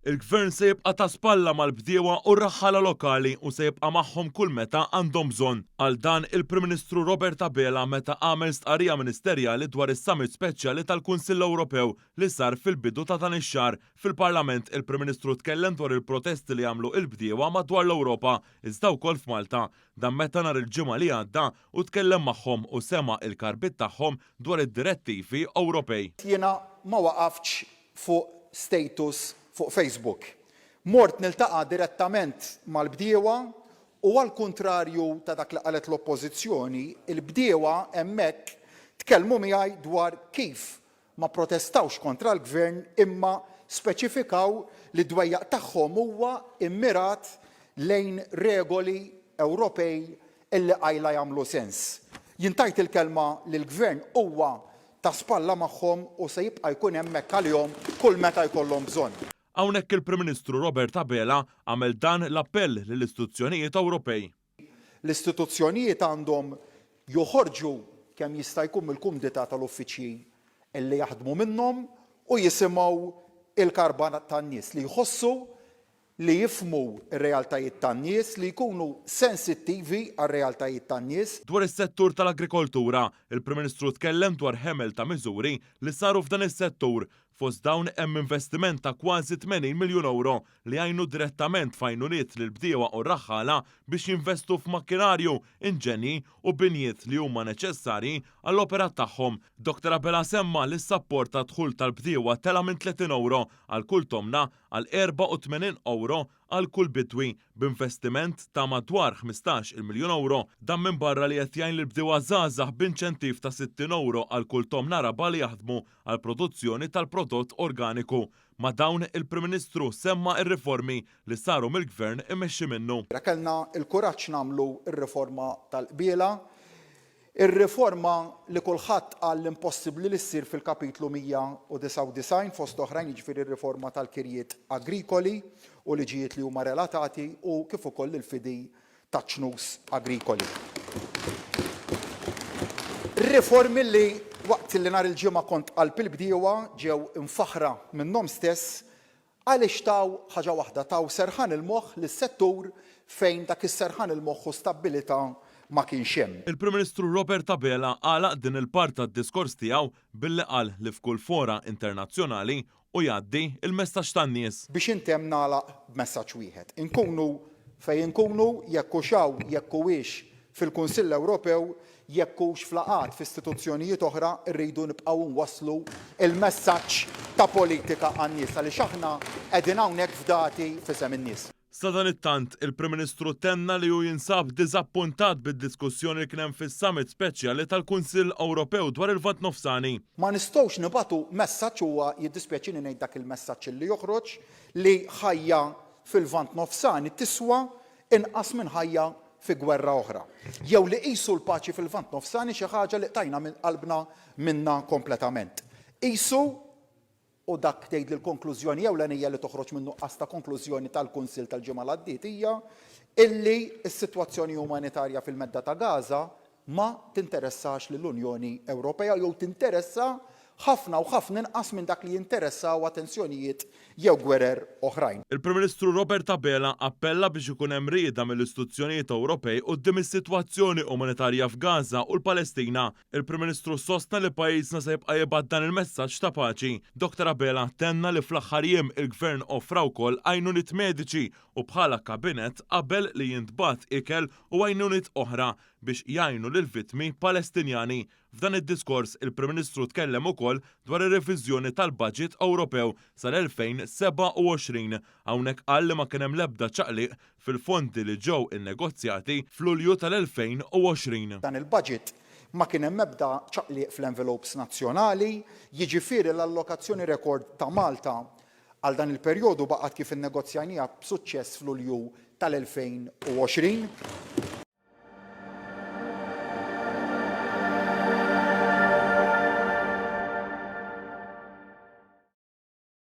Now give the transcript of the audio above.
Il-Gvern se jibqa' ta' spalla mal-bdiewa u r-raħħala lokali u se jibqa' magħhom kull meta għandhom bżonn. Qal dan il-Prim Ministru Robert Abela meta għamel stqarrija ministerjali dwar is-Summit Speċjali tal-Kunsill Ewropew li sar fil-bidu ta' dan ix-xahar. Fil-Parlament, il-Prim Ministru tkellem dwar il-protesti li għamlu il-bdiewa madwar l-Ewropa, iżda wkoll f'Malta. Dan meta nhar il-Ġimgħa li għadda hu tkellem magħhom u sema' il-karbiet tagħhom dwar id-direttivi Ewropej. Jiena ma waqaftx fuq status fuq Facebook. Mort niltaqa' direttament mal-bdiewa u għall-kuntrarju ta' dak li qalet l-Oppożizzjoni, il-bdiewa hemmhekk tkellmu miegħi dwar kif ma pprotestawx kontra l-Gvern imma speċifikaw li d-dwejjaq tagħhom huwa mmirat lejn regoli Ewropej illi qajla jagħmlu sens. Jien tajt il-kelma li l-Gvern huwa ta' spalla magħhom u se jibqa' jkun hemmhekk għalihom kull meta jkollhom bżonn. Hawnhekk il-Prim Ministru Robert Abela għamel dan l-appell lill-istituzzjonijiet Ewropej. L-istituzzjonijiet għandhom joħorġu kemm jista' jkun mill-kumdità tal-uffiċċji li jaħdmu minnhom u jisimgħu l-karba tan-nies, li jħossu li jifhmu r-realtajiet tan-nies, li jkunu sensittivi għar-realtajiet tan-nies. Dwar is-settur tal-agrikoltura, il-Prim Ministru tkellem dwar ħemel ta' miżuri li saru f'dan is-settur. Fost dawn hemm investiment ta' kważi 80 miljun ewro li jgħinu direttament f'għajnuniet lill-bdiewa u r-raħħala biex jinvestu f'makkinarju, inġenji u binjiet li huma neċessarji għall-operat tagħhom. Dottor Abela semma li s-sapport tad-dħul tal-bdiewa tela' minn 30 ewro għal kull tomna għal 84 ewro għal kull bidwi, b'investiment ta' madwar 15 il miljun ewro. Dan minbarra li qed jgħin lill-bdiewa żgħażagħ b'inċentiv ta' 60 ewro għal kull tomna raba' li jaħdmu għall-produzzjoni tal-prodott organiku. Ma' dawn, il-Prim Ministru semma r-riformi li saru mill-Gvern immexxi minnu. Kellna l-kuraġġ nagħmlu r-riforma tal-qbiela. Ir-riforma li kulħadd qal li impossibbli li ssir fil-Kapitlu 199, fost oħrajn, jiġifieri r-riforma tal-kirjiet agrikoli u liġijiet li huma relatati u kif ukoll il-fidi taċ-ċnus agrikoli. Riformi li waqt li nhar il-Ġimgħa kont qalb il-bdiewa ġew imfaħħra minnhom stess Għaliex taw ħaġa waħda, taw serħan il-moħħ lis-settur fejn dak is-serħan il-moħħ u stabbilità ma kienx hemm. Il-Prim Ministru Robert Abela għalaq din il-part tad-diskors tiegħu billi qal li f'kull fora internazzjonali hu jgħaddi l-messaġġ tan-nies. Biex intemm nagħlaq b'messaġġ wieħed. Inkunu fejn inkunu, jekk hux hawn, jekk huwiex fil-Kunsill Ewropew, jekk hux f'laqgħat f'istituzzjonijiet oħra, irridu nibqgħu nwasslu l-messaġġ ta' politika għan-nies għaliex aħna qegħdin hawnhekk fdati f'isem in-nies. Sadanittant, il-Prim Ministru tenna li hu jinsab diżappuntat bid-diskussjoni li kien hemm fis-summit speċjali tal-Kunsill Ewropew dwar il-Lvant Nofsani. Ma nistgħux nibagħtu messaġġ, huwa jiddispjaċini ngħid dak il-messaġġ li joħroġ, li ħajja fil-Lvant Nofsani tiswa inqas minn ħajja fi gwerra oħra, jew li qisu l-paċi fil-Lvant Nofsani xi ħaġa li qtajna minn qalbna minnha kompletament. Qisu, u dak tgħid li l-konklużjoni ewlenija li toħroġ min-nuqqas ta' konklużjoni tal-Kunsill tal-ġimgħa l-għaddiet hija illi s-sitwazzjoni umanitarja fil-Medda ta' Gaza ma tinteressax lill-Unjoni Ewropea jew tinteressa ħafna u ħafna inqas minn dak li jinteressawha tensjonijiet jew gwerer oħrajn. Il-Prim Ministru Robert Abela appella biex ikun hemm rieda mill-istituzzjonijiet Ewropej quddiem is-sitwazzjoni umanitarja f'Gaza u l-Palestina. Il-Prim Ministru sostna li pajjiżna se jibqa' jibgħat dan il-messaġġ ta' paċi. Dottor Abela tenna li fl-aħħar jiem il-Gvern offra wkoll għajnuniet mediċi u bħala Kabinett qabel li jintbagħat ikel u għajnuniet oħra biex jgħinu lill-vittmi Palestinjani. F'dan id-diskors, il-Prim Ministru tkellem ukoll dwar ir-reviżjoni tal-baġit Ewropew sal-2027. Hawnhekk qal li ma kien hemm l-ebda ċaqliq fil-fondi li ġew innegozjati f'Lulju tal-2020. Dan il-baġit ma kien hemm ebda ċaqliq fl-envelopes nazzjonali, jiġifieri l-allokazzjoni rekord ta' Malta Għal dan il-perjodu baqgħet kif innegozjajniha b'suċċess f'Lulju tal-2020.